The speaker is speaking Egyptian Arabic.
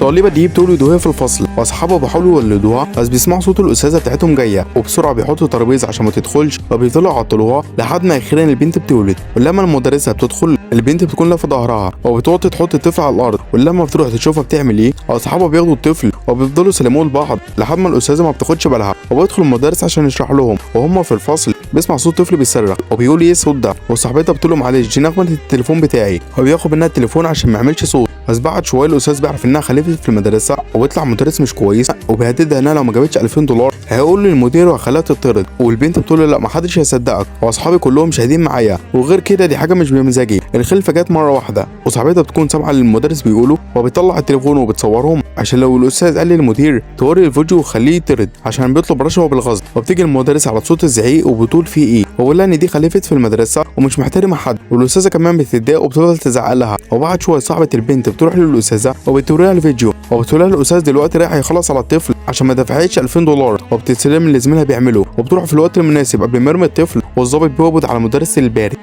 الطالبة دي بتولد وهي في الفصل، واصحابها بيحاولوا يولدوها بس بيسمعوا صوت الاستاذة بتاعتهم جاية، وبسرعة بيحطوا ترابيزة عشان ما تدخلش، وبيفضلوا يعطلوها لحد ما اخيرا البنت بتولد. ولما المدرسة بتدخل البنت بتكون لافه ظهرها وبتقعد تحط الطفل على الارض، ولما بتروح تشوفها بتعمل ايه اصحابها بياخدوا الطفل وبيفضلوا يسلموه لبعض لحد ما الاستاذة ما بتاخدش بالها، وبيدخل المدرس عشان يشرح لهم. وهم في الفصل بيسمع صوت طفل بيصرخ وبيقول ايه الصوت ده، وصاحبتها بتقول له معلش دي نغمة التليفون بتاعي، وبياخد منها التليفون عشان ما يعملش صوت. بس بعد شوية الاستاذ بيعرف انها خلفت في المدرسة، وبيطلع مدرس مش كويس وبيهددها انها لو ما جابتش $2000 هيقول للمدير وهيخليها تطرد. والبنت بتقول له لا ما حدش هيصدقك واصحابي كلهم شاهدين معايا، وغير كده دي حاجة مش بمزاجي، الخلفة جت مرة واحدة. وصاحبتها بتكون سامعه للمدرس بيقوله، وبيطلع التليفون وبتصورهم عشان لو الاستاذ قال للمدير توري الفيديو وخليه يطرد عشان بيطلب رشوة بالغصب. وبتيجي المدرس على صوت الزعيق وبتقول فيه ايه، وبقول لها ان دي خلفت في المدرسة ومش محترمه حد، والاستاذه كمان بتتضايق وبتفضل تزعق لها. وبعد شوية صاحبه البنت بتروح للاستاذه وبتوريها الفيديو، وبتقول لها الاستاذ دلوقتي رايح يخلص على الطفل عشان ما دفعتش $2000، وبتتسلم اللي زميلها بيعمله، وبتروح في الوقت المناسب قبل ما يرمي الطفل، والظابط بيقبض على المدرس البارد.